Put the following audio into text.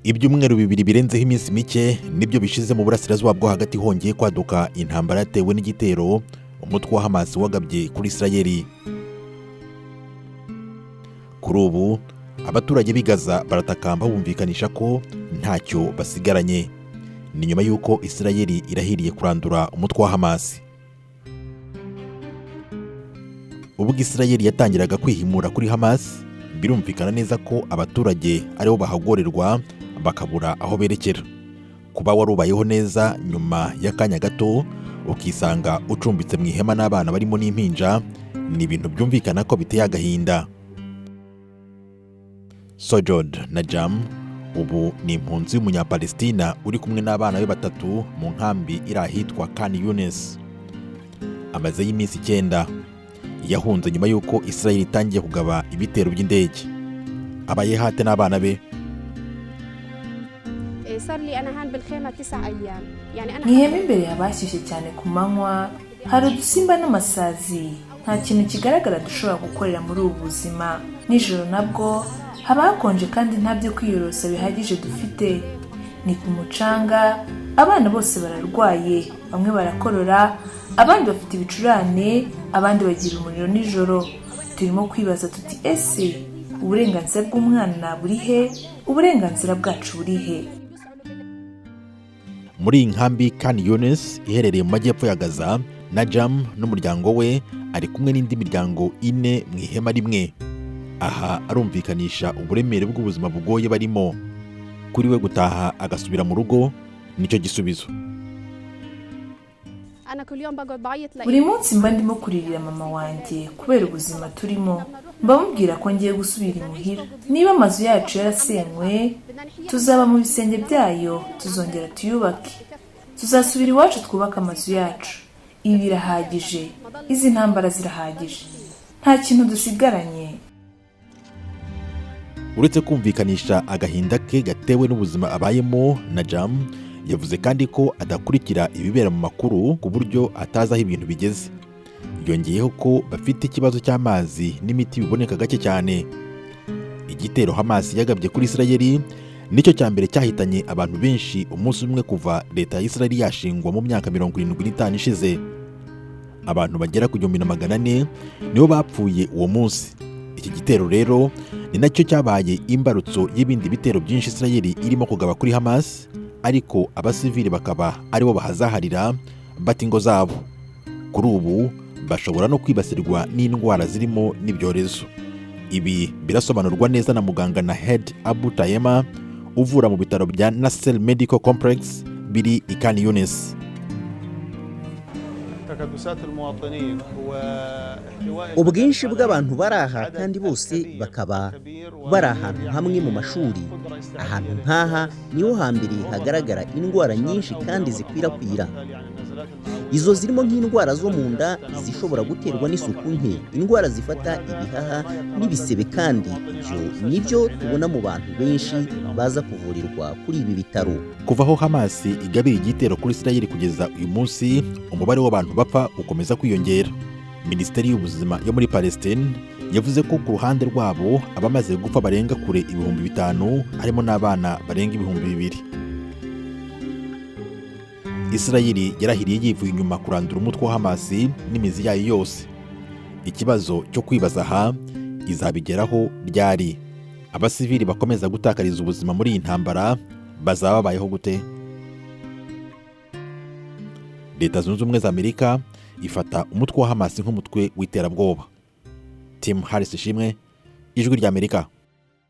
Ibyumweru 2 birenzeho iminsi mike nibyo bishize mu Burasirazuba bwo Hagati hongeye kwaduka intambara yatewe n'igitero umutwe wa Hamas wagabye kuri Isirayeli. Kuri ubu abaturage b'i Gaza baratakamba bumvikanisha ko ntacyo basigaranye. Ni nyuma y'uko Isirayeli irahiriye kurandura umutwe wa Hamas. Ubwo Isirayeli yatangiraga kwihimura kuri Hamas, birumvikana neza ko abaturage aribo bahagorerwa bakabura aho berekera. Kuba warubayeho neza, nyuma y'akanya gato ukisanga ucumbitse mu ihema n'abana barimo n'impinja, ni ibintu byumvikana ko biteye agahinda. Sojod Najam ubu ni impunzi y'Umunyapalestina uri kumwe n'abana be batatu mu nkambi iri ahitwa Khan Younis. Amazeyo iminsi 9. Yahunze nyuma y'uko Israel itangiye kugaba ibitero by'indege. Abaye hate n'abana be? صار لي أنا هان بالخيمة 9 أيام، يعني أنا Mu ihema imbere haba hashyushye cyane. Ku manywa hari udusimba n'amasazi. Nta kintu kigaragara dushobora gukorera muri ubu buzima. Nijoro nabwo haba hakonje kandi nta byo kwiyorosa bihagije dufite, ni ku mucanga. Abana bose bararwaye, bamwe barakorora, abandi bafite ibicurane, abandi bagira umuriro nijoro. Turimo kwibaza tuti: "Ese uburenganzira bw'umwana buri he? Uburenganzira bwacu buri he?" Muri iyi nkambi Khan Younis iherereye mu majyepfo ya Gaza, Najam n'umuryango we ari kumwe n'indi miryango ine mu ihema rimwe. Aha arumvikanisha uburemere bw'ubuzima bugoye barimo. Kuri we, gutaha agasubira mu rugo nicyo gisubizo. أنا كل يوم بقعد بعيط. Buri munsi mba ndimo kuririra mama wanjye kubera ubuzima turimo. Mba mubwira ko ngiye gusubira imuhira. Niba amazu yacu yarasenywe, tuzaba mu bisenge byayo, tuzongera tuyubake, tuzasubira iwacu twubake amazu yacu. Ibi birahagije, izi ntambara zirahagije, nta kintu dusigaranye. Uretse kumvikanisha agahinda ke gatewe n'ubuzima abayemo, Najam yavuze kandi ko adakurikira ibibera mu makuru ku buryo atazi aho ibintu bigeze. Yongeyeho ko bafite ikibazo cy'amazi n'imiti biboneka gake cyane. Igitero Hamas yagabye kuri Isirayeli nicyo cya mbere cyahitanye abantu benshi umunsi umwe kuva leta ya Isirayeli yashingwa mu myaka 75 ishize. Abantu bagera ku 1400 nibo bapfuye uwo munsi. Iki gitero rero ni nacyo cyabaye imbarutso y'ibindi bitero byinshi Isirayeli irimo kugaba kuri Hamas, ariko abasivili bakaba aribo bahazaharira, bata ingo zabo. Kuri ubu bashobora no kwibasirwa n'indwara zirimo n'ibyorezo. Ibi birasobanurwa neza na muganga Nahed Abu Tayema uvura mu bitaro bya Nasser Medical Complex biri i Khan Younis. تكدسات المواطنين واحتواء Ubwinshi bw'abantu bari aha kandi bose bakaba bari ahantu hamwe mu mashuri, ahantu nk'aha niho hambere hagaragara indwara nyinshi kandi zikwirakwira. Izo zirimo nk'indwara zo mu nda zishobora guterwa n'isuku nke, indwara zifata ibihaha n'ibisebe, kandi ibyo nibyo tubona mu bantu benshi baza kuvurirwa kuri ibi bitaro. Kuva aho Hamas igabiye igitero kuri Isirayeli kugeza uyu munsi, umubare w'abantu bapfa ukomeza kwiyongera. Minisiteri y'Ubuzima yo muri Palestine yavuze ko ku ruhande rwabo abamaze gupfa barenga kure 5000, harimo n'abana barenga 2000. Isirayeli yarahiriye yivuye inyuma kurandura umutwe wa Hamas n'imizi yayo yose. Ikibazo cyo kwibaza aha: izabigeraho ryari? Abasivili bakomeza gutakariza ubuzima muri iyi ntambara bazaba babayeho gute? Leta Zunze Ubumwe za Amerika ifata umutwe wa Hamas nk'umutwe w'iterabwoba. Tim Harris Ishimwe, Ijwi ry'Amerika.